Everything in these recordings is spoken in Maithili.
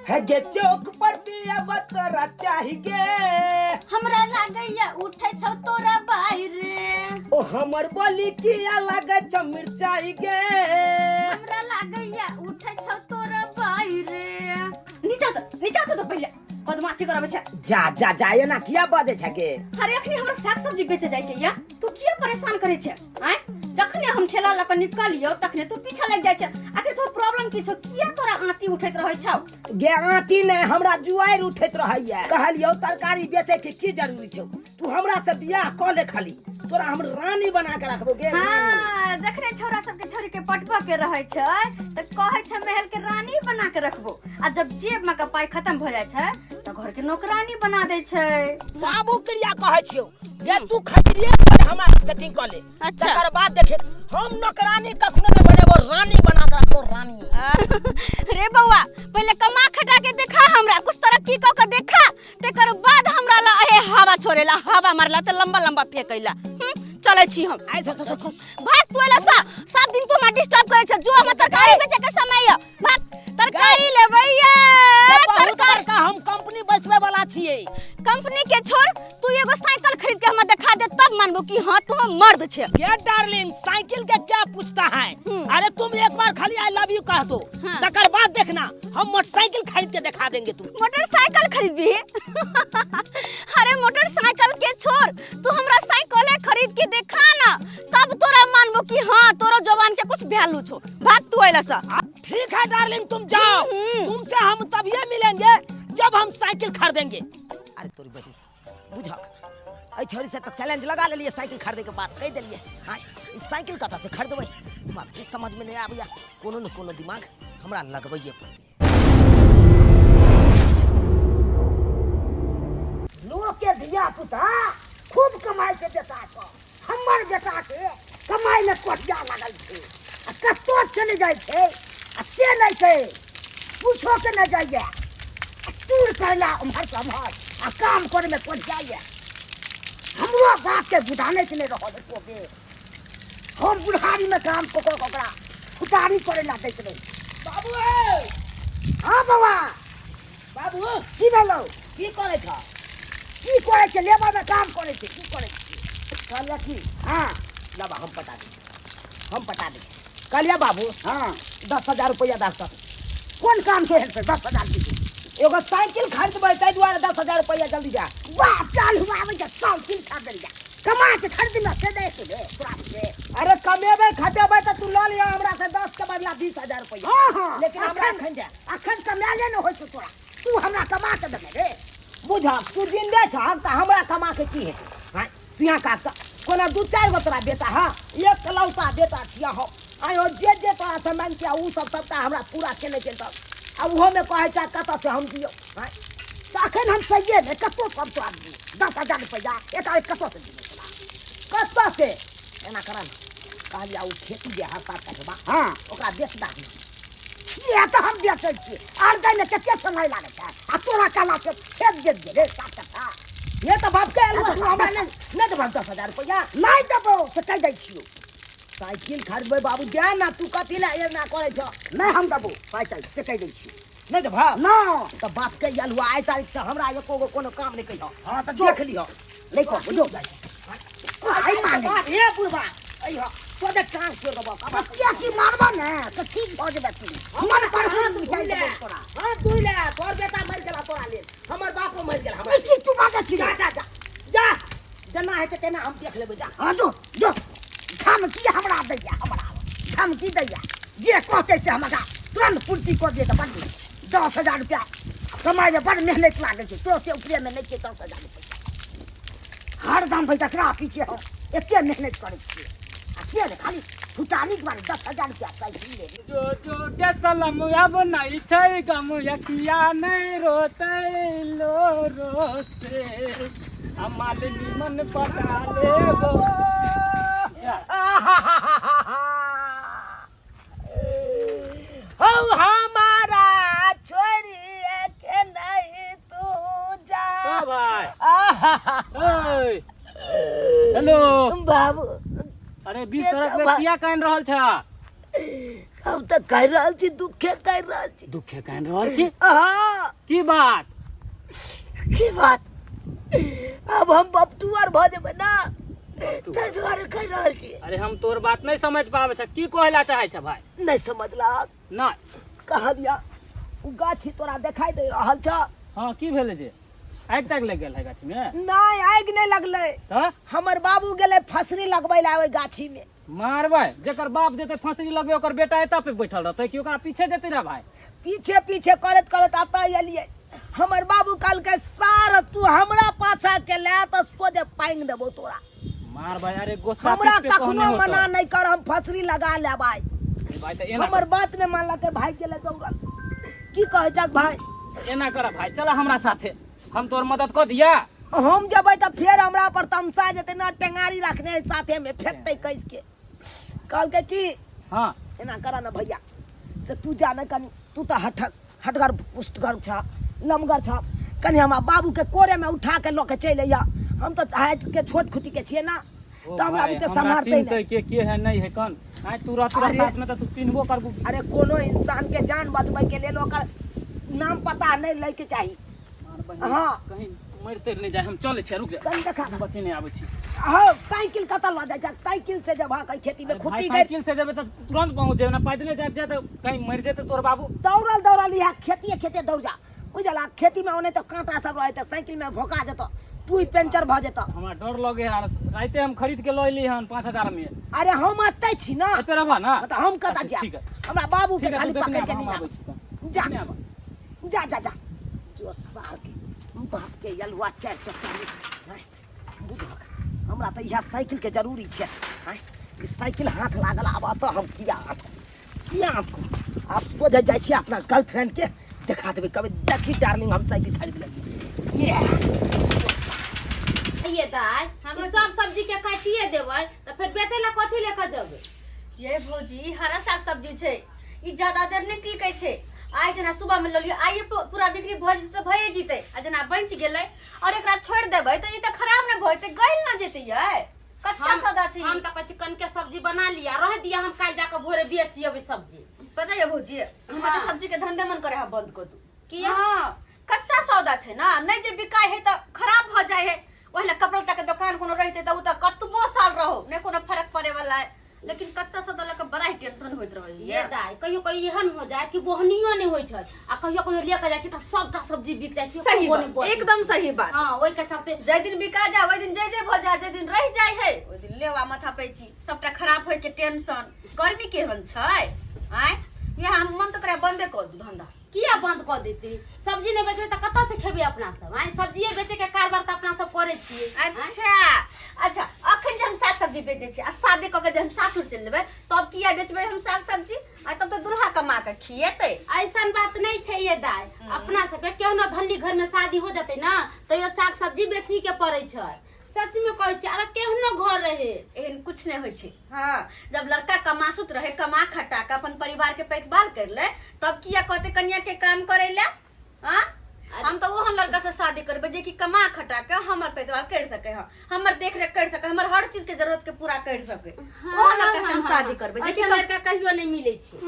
हे गे चौक पर पिया तोरा चाही गे। हमरा लागैया उठै छौ तोरा बाहरे। ओ हमर बोली किया लागै छौ मिरचाई गे। हमरा लागैया उठै छौ तोरा बाहरे। नीचा उतर, नीचा उतर तो पहिले बदमाशी कराबै छै। जा जा जा, एना किया बजै छै गे? अरे अखनी हमरा साग सब्जी बेचे जाय के या, तू किया परेशान करे छै? आय जखने हम ठेला लऽ कऽ निकलियौ तखने तू पीछा लागि जाइ छै। आखिर तोहर प्रॉब्लम की छौ? किया तोरा आंती उठैत रहै छौ? गे आंती नहि, हमरा जुआरि उठैत रहैया। कहलियौ तरकारी बेचै के की जरूरी छौ, तू हमरा से बियाह कऽ ले खाली, तोरा हम रानी बना के रखबो गे। हाँ, जखने छौरा सबके छोरी के पटबऽ के रहै छै तऽ कहै छै महल के रानी बना के रखबो, आ जब जेब में के पाई खत्म भऽ जाइ छै तऽ घर के नौकरानी बना दै छै। बाबू क्रिया कहै छियौ जे तू खरीदिए पर हमरा सेटिंग कऽ ले। अच्छा। तकर बाद देखे हम नौकरानी कखनो नहि बनेबो, रानी बना के रखबो रानी। रे बौआ, पहिले कमा खटा के देखा हमरा, कुछ तरक्की कऽ के देखा, तेकर बाद हमरा ला ए हवा छोड़ेला, हवा मारला तऽ लंबा लंबा फेंकैला। चलै छी हम। आइ चल, चल, चल, चल। भाग तू एला सा, सब दिन तू हमरा डिस्टर्ब करै छ, जो हमरा तरकारी बेचे के समय य। भाग, तरकारी लेबै ये, बहुत तरकारी। बड़का हम कंपनी बैसबै वाला छियै। कंपनी के छोड़, तू एगो साइकिल खरीद के हमरा देखा दे तब मानबो कि हाँ तू हम मर्द छे। ये डार्लिंग, साइकिल के क्या पूछता है? अरे तुम एक बार खाली I love you कह दो, तकर बाद देखना हम मोटरसाइकिल खरीद के दिखा देंगे तुम। मोटरसाइकिल खरीदबी? अरे मोटरसाइकिल के छोड़, तू हमरा साइकिले खरीद के देखा ना तब तोरा मानबो कि हाँ तोरो जवान के कुछ वैल्यू छो। भाग तू अइला सा। ठीक है डार्लिंग, तुम जाओ, तुमसे हम तभिए मिलेंगे जब हम साइकिल खरीदेंगे। अरे तोरी बहन बुझक, एहि छोरी से तऽ चैलेंज लगा लेलिए साइकिल खरीदे के बात कहि देलिए। हाँ, ई साइकिल कतऽ से खरीदबै, बात की समझ में नहीं आबैया, कोनो न कोनो दिमाग हमरा लगबैए पड़तै। लोक के धिया पुता खूब कमाइ छै बेटा सब, हमर बेटा के कमाइ लए कोठिया लागल छै आ कतौ चलि जाइ छै आ से नहि छै, पूछो के नहि जाइए, आ टूर करला उम्हर से उम्हर आ काम करे में कोठियाइए। हमरो बाप के गुदाने के नहि रहल एको बेर, हम बुढ़ारी में काम कऽ कऽ ओकरा फुटारी करे ला दैत रही। बाबू हे! हाँ बाबा। बाबू। की भेलौ? की करै छह? की करै छै, लेबर में काम करै छै, की करै छै? कहलिया की? हाँ। लबा हम पटा दै, हम पटा दै। कहलिया बाबू। हाँ। 10,000 रुपया दऽ सक। कोन काम छै से 10,000 की? एगो साइकिल खरीदबै ताहि दुआरे 10,000 रुपया जल्दी जा। वाह, चालू आबै छै साइकिल खरीदल जा, कमा के खरीदना से दे के दे तोरा से। अरे कमेबै खटेबै तऽ तू लऽ लिअ हमरा से 10 के बदला 20,000 रुपया। हाँ, हाँ। लेकिन हमरा एखन जा। अखन कमाएले नहि होइ छौ तोरा, तू हमरा कमा के देबे रे। बुझक तू जिंदे छहक तऽ हमरा कमा के की हेतै? हाँ, तू यहाँ का कोना 2-4 गो तोरा बेटा है, एक लौता बेटा छिया हो। आयो जे जे तोरा से मांगतिया उ सब सबटा हमरा पूरा केने छै तब। आ उहो में कहै छै कतऽ से हम दियौ? हाँ? तऽ अखन हम सहिए नहि कतौ सब तोरा दियौ 10,000 रुपैआ एकाएक कतऽ से दियौ तोरा? कतऽ से? एना कर ने, कहलिया उ खेती जे हर साल कटबा, हाँ। ओकरा बेच दही। किया तऽ हम बेचै छियै, आर दै मे कते समय लागै छै आ तोरा कहला से खेत बेच दे रे 7 कट्ठा। ये तऽ बाप के आलू तू हमरा नहि देबह 10,000 रुपैआ? नहि देबौ से कहि दै छियौ। साइकिल खरीदबै बाबू, दे ना, तू कथी लए एना करै छह? नहि हम देबौ साइकिल से कहि दै छियौ। नहि देबह? नहि। तऽ बाप के आलू आइ तारीख से हमरा एको गो कोनो काम नहि कहिह। हाँ, तऽ जो। देख लिह। नहि कहबौ, जो। आइ मांगे। हे बुढ़बा, अइह, तोरे टांग तोड़ देबौ। आ किया की मारबा ने तऽ ठीक भऽ जेबै तू। हमर पर हाथ उठाइ देबौ तोरा। हाथ धोइ ले, तोर बेटा मरि गेला तोरा लेल, हमर बापो मरि गेल हमरा। ई की तू बाजै छी? जा, जा, जा, जा, जेना हेतै तेना हम देख लेबै, जा। हाँ, जो, जो। धमकी हमरा दैया, हमरा धमकी दैया, जे कहतै से हम एकरा तुरंत पूर्ति कऽ दियै तऽ बड़ नीक। 10,000 रुपया कमाइमे बड़ मेहनत लागै छै, तुरते उपरेमे नहि छै 10,000 रुपया। हरदम भाइ तकरा पीछे हम एते मेहनत करै छियै आ से ने खाली फुटानीके बारे 10,000 रुपया साइकिल ले। जो जो के सलम अब नहीं छै गम यकिया नहीं रोते लो रोते हमाल निमन पटा लेबो। जा। हम हमारा छोड़िए के नहीं तू जा। ओ भाई। ओए। हेलो। बाबू। अरे 20 के सड़क में तो किया कान रहल छा? हम तऽ कहि रहल छी, दुखे कहि रहल छी। दुखे कानि रहल छी? हाँ। की बात? की बात, अब हम बपटुअर भऽ जेबै ना, ताहि दुआरे कहि रहल छी। अरे हम तोर बात नहीं समझ पाबै छ, की कहै ला चाहै छ भाई? नहीं समझला? नहीं। कहलिया उ गाछी तोरा देखाई दे रहल छ? हाँ, की भेलै जे आगि तागि लागि गेल है गाछी में? नहीं, आगि नहीं लगलै। तऽ हमर बाबू गेलै फसरी लगबै ला ओहि गाछी में। मारबै, जेकर बाप जेतै फसरी लगबै ओकर बेटा एतऽ पे बैठल रहतै कि ओकरा पीछे जेतै रे भाई? पीछे पीछे करैत करैत एतऽ एलियै। हमर बाबू कहलकै सार तू हमरा पाछा के ले तऽ सोझे पांगि देबौ तोरा। मारबै, अरे गोस्सा हमरा पीस पे कखनो कहने होतौ। मना नहीं कर, हम फसरी लगा लेबै। ए भाई, तऽ एना हमर बात नहीं मानलकै, भाई गेलै दौड़ल। की कहै छक भाई? एना कर भाई, चल हमरा साथे, हम तोर मदद कऽ दिया। हम जेबै तऽ फेर हमरा पर तमसा जेतै ना, टेंगारी रखने है साथे में, फेंकतै कस के। कहलकै की हाँ एना कर ना भैया, से तू जा ना कनी, तू तऽ हठक हटगर पुष्टगर छ, लमगर छ, कनी हमरा बाबू के कोरे में उठा के लऽ के चलि अइहा। हम तऽ हाइट के छोट खुटी के छियै ना, ओ तऽ हमरा भाई, बुते हमरा सम्हारतै चिन्हतै नहि। के है नहीं है कन आइ तू रह तोरा अरे। साथ में तऽ तू चिन्हबो करबू। अरे कोनो इंसान के जान बचबै के लेल ओकर नाम पता नहि लै के चाही। मार बहिन, हाँ। कहीं मरि तरि नहि जाय, हम चलै छी, रुक जा। कनी देखा। हम बचे नहि आबै छी। हाँ, साइकिल कतऽ लऽ जाइ छै? साइकिल से जब अहाँ खेती में अरे भाई, खुट्टी गई साइकिल से जेबै तऽ तुरंत पहुँच जेबै ना, पैदले जाइत जाइत कहीं मरि जेतै तोर बाबू। दौड़ल दौड़ल इएह खेतिए खेते दौड़ जा, बुझल? आ खेती में ओने तऽ कांटा सब रहै तऽ साइकिल में भोका जेतौ, टुई पेंचर भऽ जेतौ। हमरा डर लगे यार, राइते हम खरीद के लऽ एली हन 5000 में। अरे हम एतै छी ना। एते रहबा ना? तऽ हम कतऽ अच्छा, जायब? ठीक है। हमरा बाबू के ठीक है, खाली तू देखने पकड़ के आबा, हम नीना। आबै छी तऽ। जा। देखने आबा। जा जा जा, जो साल के बाप के यलुआ चारि चक्का में। बुझक, हमरा तऽ इएह साइकिल के जरूरी छै। आँय, ई साइकिल हाथ लागल, आब एतऽ हम किया अटकू, किया अटकू? आब सोझे जाइ छी अपना गर्लफ्रेंड के देखा देबै, कहबै देखी डार्लिंग, हम साइकिल खरीद लेलियै। ये दाय, ई सब सब्जी के काटिए देबै तऽ फेर बेचै लए कथी लए कऽ जेबै? ये भौजी, ई हरा साग सब्जी छै, ई ज्यादा देर नहि टिकै छै। आइ जेना सुबह में लेलियै, आइए पूरा बिक्री भऽ जेतै तऽ भए जेतै, आ जेना बचि गेलै और एकरा छोड़ि देबै तऽ ई तऽ खराब नहि भऽ जेतै, गलि ने जेतै? यै कच्चा सौदा छै ई। हम तऽ कहै छी कनिके सब्जी बना लिअ, रह दिअ, हम काल्हि जाकऽ भोरे बेच अबै सब्जी। पता ये भौजी, हमरा तऽ हाँ। सब्जी के धंधे मन करे है बंद कऽ दू। किया? हाँ, कच्चा सौदा छै ना, नहि जे बिकाय है तऽ खराब भऽ जाइ है। ओहि लए कपड़ा लत्ता के दोकान कोनो रहितै तऽ ओ तऽ कतबो साल रहो नहि कोनो फर्क पड़े वाला है, लेकिन कच्चा सौदा लऽ कऽ बड़ा ही टेंशन होइत रहै। ये दाय, कहियो कहियो एहन हो जाए कि बोहनियो नहि होइ छै, आ कहियो कहियो लेके जाइ छै तऽ सबटा सब्जी बिक जाइ छै, सही एको नहि बात, बचै एकदम छै। सही बात। हाँ, ओहि के चलते जाहि दिन बिका जाए ओहि दिन जय जय भऽ जाए, जाहि दिन रहि जाए है ओहि दिन लेवा माथा पैची, सबटा खराब होय के टेंशन। गर्मी केहन छै आँय, इएह हम मन तऽ करै बंदे कऽ दू धंधा। किया बंद कऽ देतै? सब्जी नहि बेचबै तऽ कतऽ से खेबै अपना सब? आँय, सब्जिए बेचै के कारोबार तऽ अपना सब करै छियै। आँय? अच्छा अच्छा, अखन जे हम साग सब्जी बेचै छी आ शादी कऽ के जे हम सासुर चलि जेबै तब किया बेचबै हम साग सब्जी? आ तब तऽ दुल्हा कमा कऽ खिएतै। ऐसन बात नहीं छै ये दाय, अपना सबके केहनो धनी घर में शादी हो जतै ना तैयो साग सब्जी बेची के पड़ै छै। सच में कहै छी, अरे केहनो घर रहे। एहन कुछ नहीं होइ छै। हाँ, जब लड़का कमासुत रहे, कमा खटा के अपन परिवार के देखभाल कर ले, तब किया कहते कन्या के काम करे ले? हाँ, हम तो ओहन लड़का से शादी करबे जे कि कमा खटा के हमर देखभाल कर सके, हाँ, हमर देख रेख कर सके, हमर हर चीज के जरूरत के पूरा कर सके। ओहन लड़का से हम शादी करबे जे कि ऐसन लड़का कहियो नहीं मिले छै।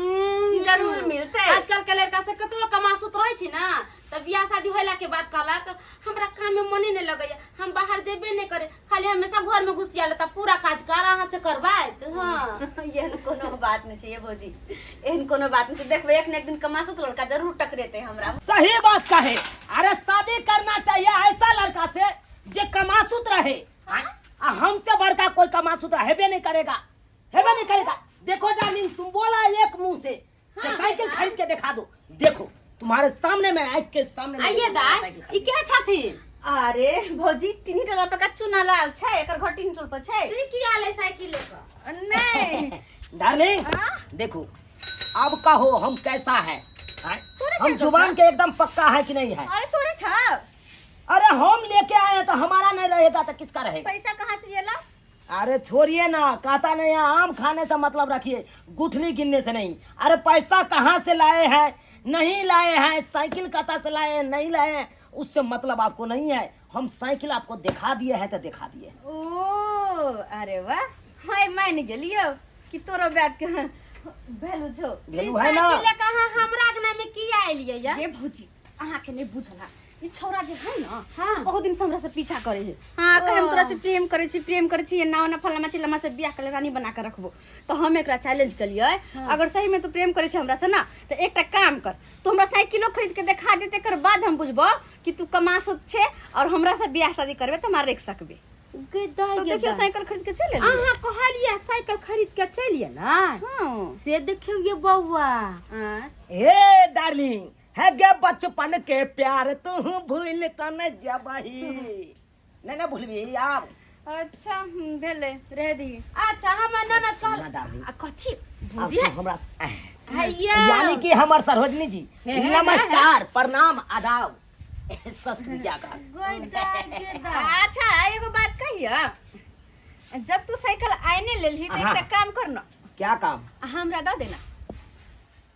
जरूर मिलते। आजकल के लड़का सब कतबो कमासुत रहे छै ना, तऽ बियाह शादी होला के बाद कहलक हमरा काम में मने नहीं लगैया, हम बाहर जेबे नहीं करे, खाली हमेशा घर में घुसिया लेता, पूरा काज कर अहाँ से करबाइत। हाँ। एहन कोनो बात नहीं छै ये भौजी, एहन कोनो बात नहीं छै। देखबै एक न एक दिन कमासुत लड़का जरूर टकरेतै हमरा। सही बात कहे। अरे शादी करना चाहिए ऐसा लड़का से जे कमासुत रहे, आ हमसे बड़का कोई कमासुत हेबे नहीं करेगा, हेबे नहीं करेगा। देखो डार्लिंग, तुम बोला एक मुंह से, से साइकिल खरीद के दिखा दो, देखो तुम्हारे सामने में आँख के सामने में आइए देखो, दाय, साइकिल ई खरीद। के छथिन? अरे भौजी, टिन्ही टोला पर का चुना लाल छै, एकर घर टिन्ही टोल पर छै। ई की आले साइकिल लेकर? नहीं। डार्लिंग हाँ? देखो, अब कहो हम कैसा है? हाँ? तोरे हम साइकिल जुबान छा? के एकदम पक्का है कि नहीं है? अरे तोरे छा। अरे हम लेके आए हैं तो हमारा नहीं रहेगा तो किसका रहेगा? पैसा कहाँ से ये ला? अरे छोड़िए ना, कहता नहीं है आम खाने से मतलब रखिए, गुठली गिनने से नहीं। अरे पैसा कहाँ से लाए हैं, नहीं लाए हैं, साइकिल कहाँ से लाए हैं, नहीं लाए हैं, उससे मतलब आपको नहीं है। हम साइकिल आपको दिखा दिए हैं तो दिखा दिए। ओ अरे वाह, हाय मान गेलियो कि तोरो बात के वैल्यू छौ। वैल्यू है ना। साइकिल लेके अहाँ हमरा अंगना में किया एलियै या? ये भौजी, अहाँ के नहीं बुझल है, ई छौरा जे है ना, हाँ। से बहुत दिन से हमरा से पीछा करे है। हाँ, कहे हम तोरा से प्रेम करे छी, प्रेम करे छी, एना ओना फलाना चिल्लाना से बियाह के रानी बना के रखबो। तो हम एकरा चैलेंज केलियै, अगर सही में तू प्रेम करे छी हमरा से ना, तो एकटा काम कर, तू हमरा साइकिलो खरीद के देखा दे, तेकर बाद हम बुझबो कि तू कमासुत छे और हमरा से बियाह शादी करबे त हमरा रख सकबे। गे दाइ, तो गे देखियो, दाइ। साइकिल खरीद के चल एलियै। अहाँ कहलियै साइकिल खरीद के चलिए ना? हाँ। से देखियौ ये बौआ। हाँ। ए डार्लिंग, है गे बचपन के प्यार तू भूल तन जबही नहीं ना भूलबी आब। अच्छा, भेलै, रह दी। अच्छा, हमर ननद कहल ना डार्लिंग। आ कथी अब भौजी तू हमरा हैया यानी कि हमर सरोजनी जी, हे, हे, नमस्कार, प्रणाम, आदाब, सत श्री अकाल। गे दाइ, गे दाइ। अच्छा, एगो बात कहिया, जब तू साइकिल आइने लेलही त हाँ। एकटा काम कर न। क्या काम? हमरा दऽ देना।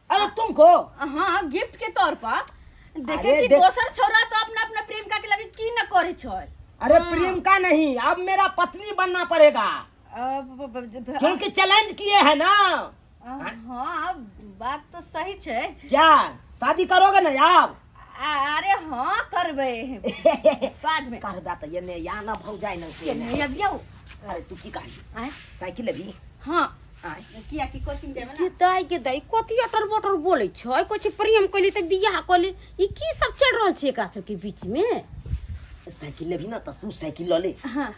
अरे तुमको? हाँ, गिफ्ट के तौर पर। देखे अरे छी, देख- दोसर छोरा तो अपना अपना प्रेमिका के लगे की न करे छै। अरे प्रेम का नहीं, अब मेरा पत्नी बनना पड़ेगा, क्योंकि चैलेंज किए है ना। हाँ, बात तो सही छै। क्या शादी करोगे ना आप? अरे हाँ, करबै बाद में। करबा तो ये ने या ना भौ जाए ना से के ने। नहीं अबियौ। अरे तू की कहली? आँय? साइकिल लेबी? हाँ। आँय? किया कि कोचिंग जेबै के ना। दाइ, के दाइ, कथी अटर बटर बोलै छै? कहै छै प्रेम कैली तऽ बियाह कली, ई की सब चलि रहल छै एकरा सबके बीच में? साइकिल लेबी ना त तू साइकिल ल ले। हाँ।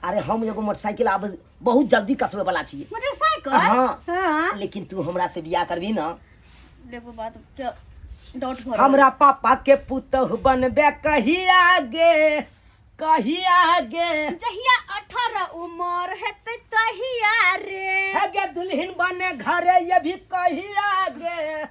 अरे हम एगो मोटरसाइकिल आब बहुत जल्दी कसबे वाला छियै। मोटरसाइकिल? हाँ। हाँ। लेकिन तू हमरा से बियाह करबी ना? देखो, बात के डाउट भऽ रहल। हमरा पापा के पुतहु बनबे कहिया गे, कहिया गे? जहिया 18 उमर हेतै तहिया रे। हे गे दुल्हन बने घरे ये भी कहिया गे,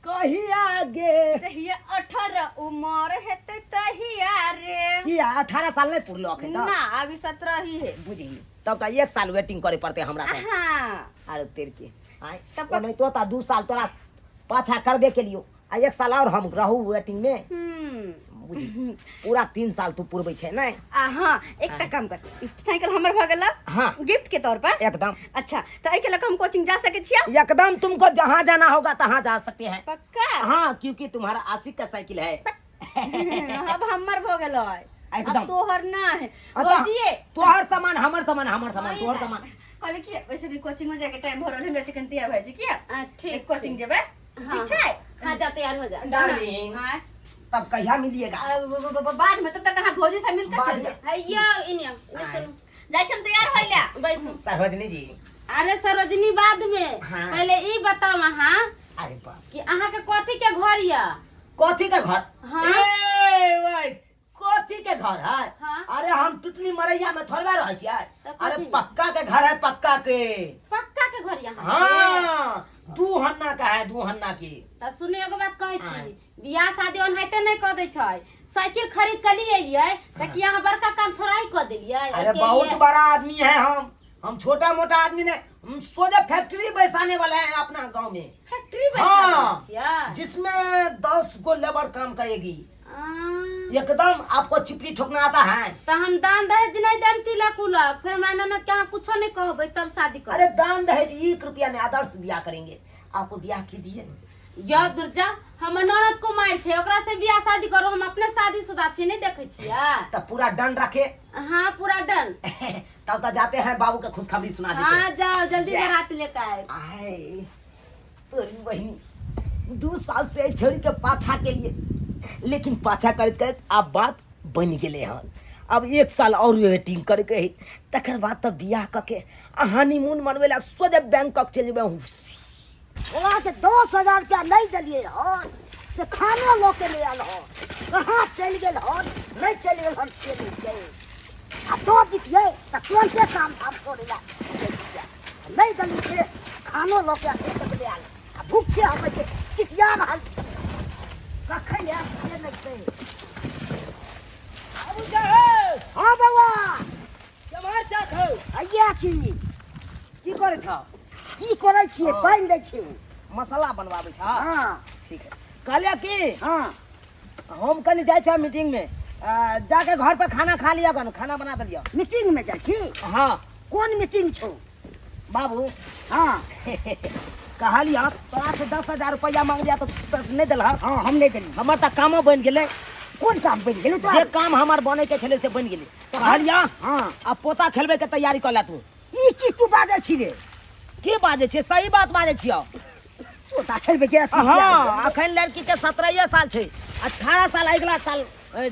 कहिया गे? जहिया 18 उमर हेतै तहिया रे। किया, 18 साल नहीं पुरलो अखन तक? ना, अभी 17 ही है। बुझी, तब तऽ एक साल वेटिंग करे पड़ते हमरा तऽ। हाँ। अरे तेर के आय तब ओनाहितो तऽ 2 साल तोरा पाछा करबे के लियो आ 1 साल और हम रहू वेटिंग में। बुझी, पूरा 3 साल तू पुरबै छै नै? आ हाँ, एकटा काम कर, ई साइकिल हमर भऽ गेल। हाँ। गिफ्ट के तौर पर। एकदम। अच्छा, तऽ एहिके लऽ कऽ हम कोचिंग जा सकै छियै? एकदम, तुमको जहाँ जाना होगा तहाँ जा सकते हैं। पक्का? हाँ, क्योंकि तुम्हारा आशिक का साइकिल है। अब हमर भऽ गेल है। एकदम। अब तोहर ना है। अच्छा, भौजिए। तोहर सामान हमर सामान, हमर सामान तोहर सामान। कहले कि वैसे भी कोचिंग में जाके टाइम भऽ रहल है, हमरा चिकन तैयार भऽ जाइ किया। ठीक। कोचिंग जेबै। हाँ। ठीक छै। हाँ, जा, तैयार हो जा। डार्लिंग। हाँ। तब कहिया मिलिएगा? बाद में, तब तक अहाँ भौजी से मिलकर बाद चल में। जाओ। हैया, इने इने सुनू। जाइ छी हम तैयार होय ले। बैसू। सरोजनी जी। अरे सरोजनी बाद में। हाँ। पहले ई बताओ अहाँ अरे बाप कि अहाँ के कथी के घर या? कथी के घर? हाँ। ए भाई, कथी के घर है? हाँ। अरे हम टुटली मरैया में थोड़बे रहै छियै। तऽ कथी? अरे पक्का के घर है, पक्का के। पक्का के घर यहाँ? हाँ, 2 हन्ना का है, 2 हन्ना की। तऽ सुनू, एगो बात कहै हाँ। छी, बियाह शादी ओनाहिते नहि कऽ दै छै। साइकिल खरीद के लिए एलियै तऽ की अहाँ बड़का काम थोड़ा ही कऽ देलियै? अरे ओहिके बहुत लिए- बड़ा आदमी है हम छोटा मोटा आदमी नहीं, हम सोझे फैक्ट्री बैसाने वाले हैं अपना गांव में। फैक्ट्री बैठा हाँ। छियै? जिसमें 10 गो लेबर काम करेगी। आ, एकदम। आपको चिपड़ी ठोकना आता है? तऽ हम दान दहेज नहि देम, तिलक उलक, फेर हमरा ननद के अहाँ कुछो नहि कहबै तब शादी करब। अरे दान दहेज 1 रुपया नहीं, आदर्श ब्याह करेंगे। आपको ब्याह कीजिए। यौ दुर्जा, हमर ननद कुमारि छै, ओकरा से बियाह शादी करू? हम अपने शादीशुदा छी, नहि देखै छियै? तब पूरा डन रखे। हाँ, पूरा डन। तब तो जाते हैं, बाबू के खुशखबरी सुना देते हाँ हैं। जाओ, जल्दी जा। बारात लेके आए। आए तोरी बहिनी, 2 साल से छोड़ी के पाछा के लिए, लेकिन पाछा करैत करैत आब बात बनि गेलै हन। अब 1 साल और वेटिंग करके है, तकर बाद तऽ बियाह कऽ के आ हनीमून मनबै लए सोझे बैंकॉक चलि जेबै। ओकरा के 10,000 रुपया नहीं दिलिए हन से खानो लऽ के नहीं आयल हन। कहाँ चलि गेल हन, नहीं चलि गेल हन से नहीं गए। आ दऽ दितियै तऽ तुरन्ते काम धाम छोड़ै लए जैतियै। नहीं देलियै से खानो लऽ के एखन तक नहि आयल आ भूखे हम जे टिटिया रहल छी, कखन आयत से नहीं छै। बाबू साहेब। हाँ बौआ। केम्हर चाक हौ? हैया छी। की करै छह? की करै छियै? हाँ। पानि दै छियै। मसाला बनवाबै छह? हाँ। ठीक है। कहलियै की, हाँ। हम कनि जाइ छह मीटिंग में, जाके घर पर खाना खा लिअ, कन खाना बना देलियौ। मीटिंग में जाइ छी? हाँ। कोन मीटिंग छौ? बाबू। हाँ। कहलिया तोरा से 10,000 रुपया मांग लिया तो नहीं देलह। हाँ, हम नहीं देली। हमर तऽ कामो बनि गेलै। कोन काम बनि गेलै जे तोरा? काम हमर बनै के छलै से बनि गेलै। कहलिया हाँ। आ पोता खेलबै के तैयारी कऽ ले तू। ई की तू बाजै छी रे? की बाजै छियै? सही बात बाजै छियौ। पोता खेलबै के अथी? हाँ, अखन लड़की के 17 साल छै, 18 साल अगिला साल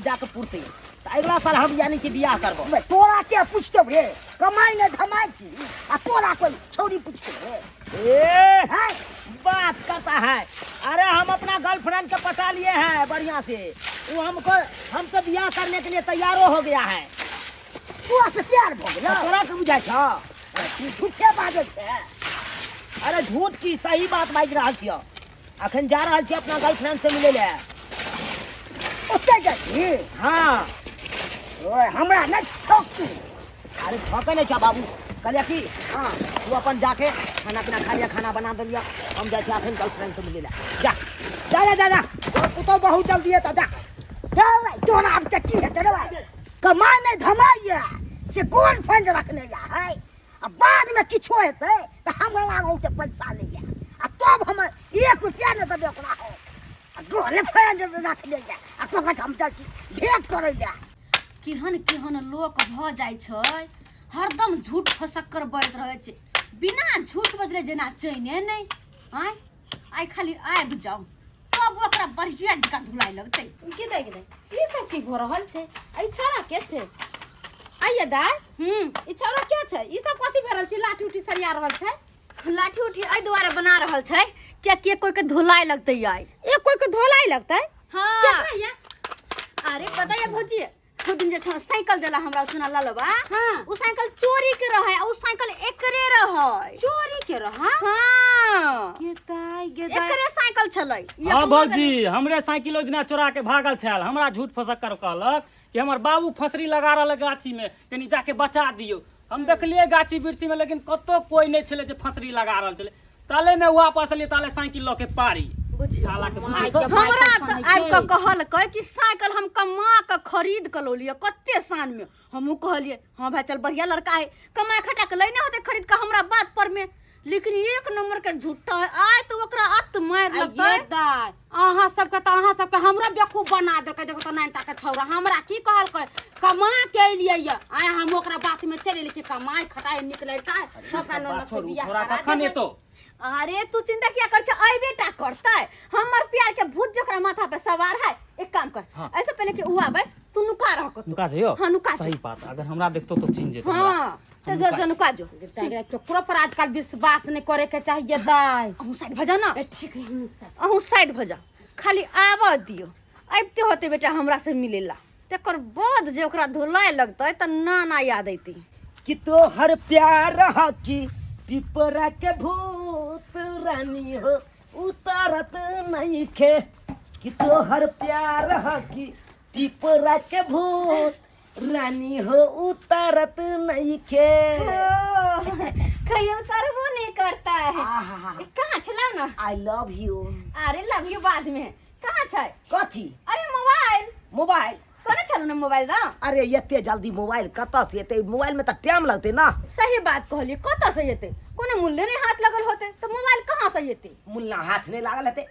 जाके पुरतै, तऽ अगिला साल हम यानी कि बियाह करबो। बे, तोरा के पूछतौ रे? कमाई नहि धमाई छी आ तोरा कोई छौरी पूछतौ रे? ए हैं? बात करता है। अरे हम अपना गर्लफ्रेंड के पटा लिए हैं बढ़िया से, वो हमको हमसे बियाह करने के लिए तैयारो हो गया है। तोरा से प्यार भऽ गेलौ? तोरा के बुझाइ छौ? तू झूठे बाजै छै। अरे झूठ की, सही बात बाजि रहल छियौ। अखन जा रहल छी अपना गर्लफ्रेंड से मिलै लए। ओतै जाइ छी? हाँ। ओए हमरा नहि ठक तू। अरे ठकै नहि छौ बाबू, कहलियै कि हाँ। तू अपन जाके खाना पीना खा लिया, खाना बना देलिया, हम जाइ छी अखन गर्लफ्रेंड से मिलै लए। जा जा जा जा जा, तोहर पुतहु बहुत जल्दी एतौ, जा। जा भाइ, तोरा आब तऽ की हेतै रे भाइ? कमाइ नहि धमाइ यऽ से गर्लफ्रेंड रखने यऽ है, आ बादमे किछो हेतै तऽ हमरा आगू के पैसा नहि यऽ, आ तब हम 1 रुपया नहि देबै ओकरा। हम आ गर्लफ्रेंड रखने यऽ आ कहत हम जाइ छी भेंट करै लए। केहन केहन लोक भऽ जाइ छै, हरदम झूठ फसक्कर बजैत रहै छै, बिना झूठ बजले जेना चैने नहि। आँय आइ खाली आबि जाउ तब ओकरा बढ़िया जकाँ धुलाइ लगतै। के दाइ, के दाइ, ई सब की भऽ रहल छै? ई छौड़ा के छै? आइए दाइ। ई छौड़ा के छै? ई सब कथी भऽ रहल छै? लाठी उठी सरिया रहल छै? लाठी उठी एहि दुआरे बना रहल छै कियाकि कोई के धुलाई लगतै आइ। ए कोई के धोलाई लगतै? हाँ। केकरा या? अरे पता है भौजी, दू दिन जे साइकिल देला हमरा सुना ललबा। हाँ। उ साइकिल चोरी के रहे, उ साइकिल एकरे रहे। चोरी के रहा? हाँ। गे दाइ, गे दाइ। एकरे साइकिल छलै। ई हाँ अपनो भौजी, हमरे साइकिल ओहि दिना चोरा के भागल छल। हमरा झूठ फसक्कर कहलक कि हमर बाबू फसरी लगा रहल है गाछी में, कनी जाके बचा दियौ। हम देखलियै गाछी वृक्षी में, लेकिन कतौ कोई नहीं छलै जे फसरी लगा रहल छलै। ताले में वापस एलियै, ताले साइकिल लऽ के पारी। बुझियौ। साला के माय बुझियौ के तऽ। माय हमरा कैसन तऽ होइ आबि छै? कऽ कहलकै कि साइकिल हम कमा कऽ खरीद कऽ लौलियै कते शान में। हमहूँ कहलियै हाँ भाई चल बढ़िया लड़का है, कमा खटा के लैने होते खरीद कऽ हमरा बात पर में, लेकिन एक नंबर के झूठा है। आय तो ओकरा अत मारि आ लगतै। ये दाइ, अहाँ सबके तऽ अहाँ सबके हमरो बेवकूफ बना देलकै। देखो तऽ नानटा के छौड़ा हमरा की कहलकै, कमा के एलियै ये। आय हम ओकरा बात में चलि एलियै कि कमाइ खटाइ नीक लड़का है, तऽ ओकरा ननद से छोड़ू, बियाह छोड़ा करा कखन देबै। एतौ? अरे तू चिंता किया कर छे, अई बेटा करतै हमर प्यार के भूत जकरा माथा पे सवार है। एक काम कर, हाँ। ऐसे पहले कि उ आबे तू नुका रह कतौ। नुका जइयो? हाँ, नुका सही जो। बात, अगर हमरा देखतो तो चिन्ह जेतो हमरा। हाँ, तो हम जो, नुका जो नुका जो। दाइ, दाइ, केकरो पर आजकल विश्वास नहीं करे के चाहिए दाइ। अहूँ साइड भजा ना। ए, ठीक है, हम अहूँ साइड भजा, खाली आबऽ दियौ। अबिते होते बेटा हमरा से मिलेला, तकर बाद जे ओकरा धुलाइ लगतै तऽ नाना याद अयतै। कि तोहर प्यार हकी पिपरा के भूत रानी हो उतारत नहीं खे, कि तोहर प्यार हकी पिपरा के भूत रानी हो उतारत नहीं खे। कहियो उतारबो नहीं करता है। आहा। ए, कहाँ छला ना? I love you. अरे लव you बाद में, कहाँ छै? कथी? अरे मोबाइल। मोबाइल? कोना छलू ना मोबाइल दा? अरे एते जल्दी मोबाइल कतऽ से एतै? मोबाइल में तऽ टाइम लगतै ना। सही बात कहलियै, कतऽ से एतै? कोनो मूल्य नहीं हाथ लगल होतै तऽ मोबाइल कहाँ से एतै? मुल्ला हाथ नहीं लागल हेतै।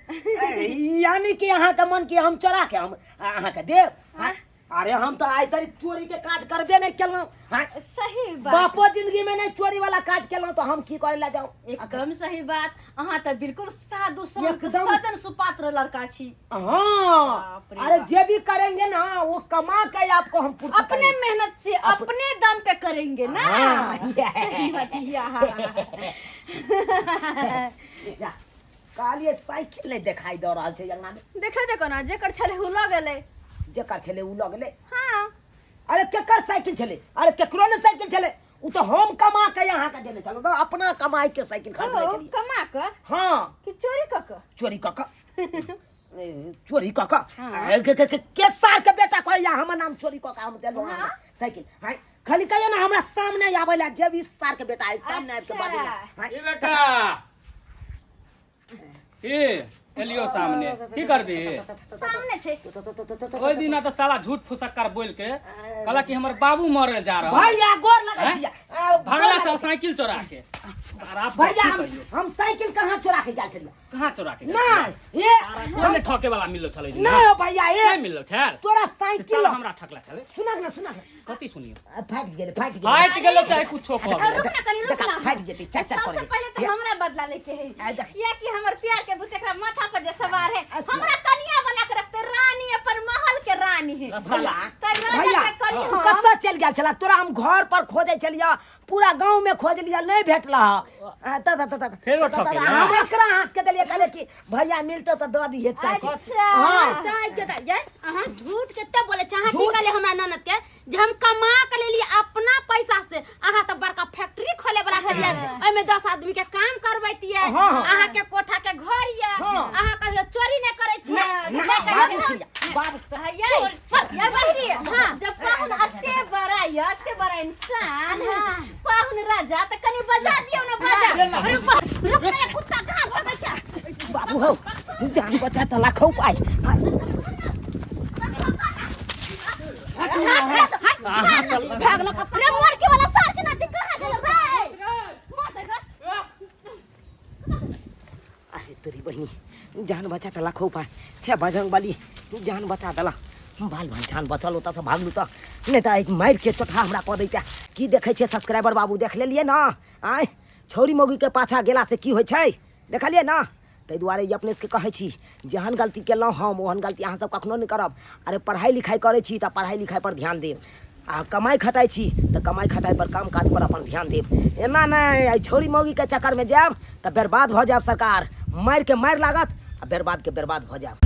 ए, यानी कि अहाँके मन कि हम चोरा के हम अहाँके देब? हाँ? अरे हम तऽ आइ तक चोरी के काज करबे नहीं केलहुँ। हाँ? सही बात। बापो जिंदगी में नहीं चोरी वाला काज केलहुँ तऽ हम की करे ला जाउ? एकदम सही बात, अहाँ तऽ बिल्कुल साधु संत एकदम। सजन सुपात्र लड़का छी। हाँ। बाप रे अरे बाप। जे भी करेंगे ना वो कमा के आपको हम पूर्ति अपने करेंगे। मेहनत से अपने दम पे करेंगे ना। हाँ, ये। सही बात या। जा कहलिए साइकिल नहीं दिखाई दऽ रहल छै अंगना में। देखे देखो ना, जेकर छले उ लऽ गेलै। जेकर छलै उ लऽ गेलै। हाँ। अरे केकर साइकिल छलै? अरे केकरो ने साइकिल छलै, उ तऽ हम कमा के अहाँ के देने छलहुँ, अपना कमाई के साइकिल खरीदने ओ, छलियै। कमा कऽ? हाँ। कि चोरी कऽ कऽ? चोरी कऽ कऽ। ए, चोरी कऽ कऽ। हाँ। ए, के, के, के, के सार के बेटा कहैया हमर नाम चोरी कऽ कऽ हम देलहुँ हाँ। अहाँके साइकिल। हाँ, खाली कहियो ना हमरा सामने आबै लए, जे भी सार के बेटा है सामने आबि के बाजै लए। हाँ। ए बेटा, ए एलियो सामने की करबी सामने छै ओहि दिना तऽ साला झूठ फुसक्कर बोल के कहला कि हमर बाबू मरे जा रहा भैया गोर लगै हैं? छियै आ, भागला से साइकिल चोरा के सारा भैया की हम कहियो? हम साइकिल कहाँ चोरा के जाल छलियै कहाँ चोरा के नहीं ये कोन ने ठके वाला मिललो छलै जी नहीं हो भैया ये नहीं मिललो छल तोरा साइकिल साला हमरा ठकला छलै सुनक ना सुनक ना। कथी सुनियो आ, फाटि गेलै फाटि गेलै फाटि गेलो चाहे कुछो कह और रुक ना कनी रुक देखा, ना फाटि जेतै, चार चार सबसे पड़ै। पहले तो हमरा बदला लेके है आ, देख। किया कि हमर प्यार के भूत एकरा माथा पर जे सवार है आ, सुन। हमरा कनिया बना के रखते रानी अपन महल के रानी है साला त राजा भैया के कनी तू हम कतऽ चलि गेल छला तोरा हम घर पर खोजै छलियै पूरा गाँव में खोज लिया नहीं भेटल ह त त त त फेरो त- त- ठकेला। हम एकरा हाथ के देलियै कहलियै कि भैया मिलतो तऽ दऽ दिहे साइकिल अच्छा हाँ। तऽ के तऽ ये अहाँ झूठ कते बोले छै अहाँ की झूठ? कहलियै हमरा ननद के जे हम कमा के लेलियै अपना पैसा से अहाँ तऽ बड़का फैक्ट्री खोले वाला छलियै ओहिमे 10 आदमी के काम करबैतियै हाँ, हाँ। अहाँ के कोठा के घर ये हाँ। अहाँ कहियो चोरी नहि करै छियै ना, नहि करै बाबू छियै। किया, बाबू भैया ये बहरी हाँ। जब पाहुन अते बड़ा ये अते बड़ा इंसान हाँ। पाहुन राजा त कनी बजा दियौ ना बजा रुक रुक ना ये कुत्ता कहाँ भागल छै बाबू हौ जान बचा तऽ लाखो उपाय भागल रे मर के वाला सार के नाती कहाँ गेल रे मर देगा अरे तोरी बहिनी जान बचा तऽ लाखो उपाय हे बजरंग बली जान बचा देला बाल बाल जान बचल ओतऽ से भागलू तऽ नहि तऽ मारि के चोटहा हमरा कऽ दैते की देखै छियै सब्सक्राइबर बाबू देख लेलियै ने आँय छौरी मौगीके पाछाँ गेलासँ की होइ छै देखलियै ने ताहि दुआरे ई अपने सबके कहै छी जेहन गलती केलहुँ हम ओहन गलती अहाँसब कखनो नहि करब अरे पढ़ाइ लिखाइ करै छी तऽ पढ़ाइ लिखाइपर ध्यान देब आ कमाइ खटाइ छी तऽ कमाइ खटाइपर काम काजपर अपन ध्यान देब एना नहि एहि छौरी मौगीके चक्करमे जायब तऽ बर्बाद भऽ जायब सरकार मारिके मारि लागत आ बर्बादके बर्बाद भऽ जायब।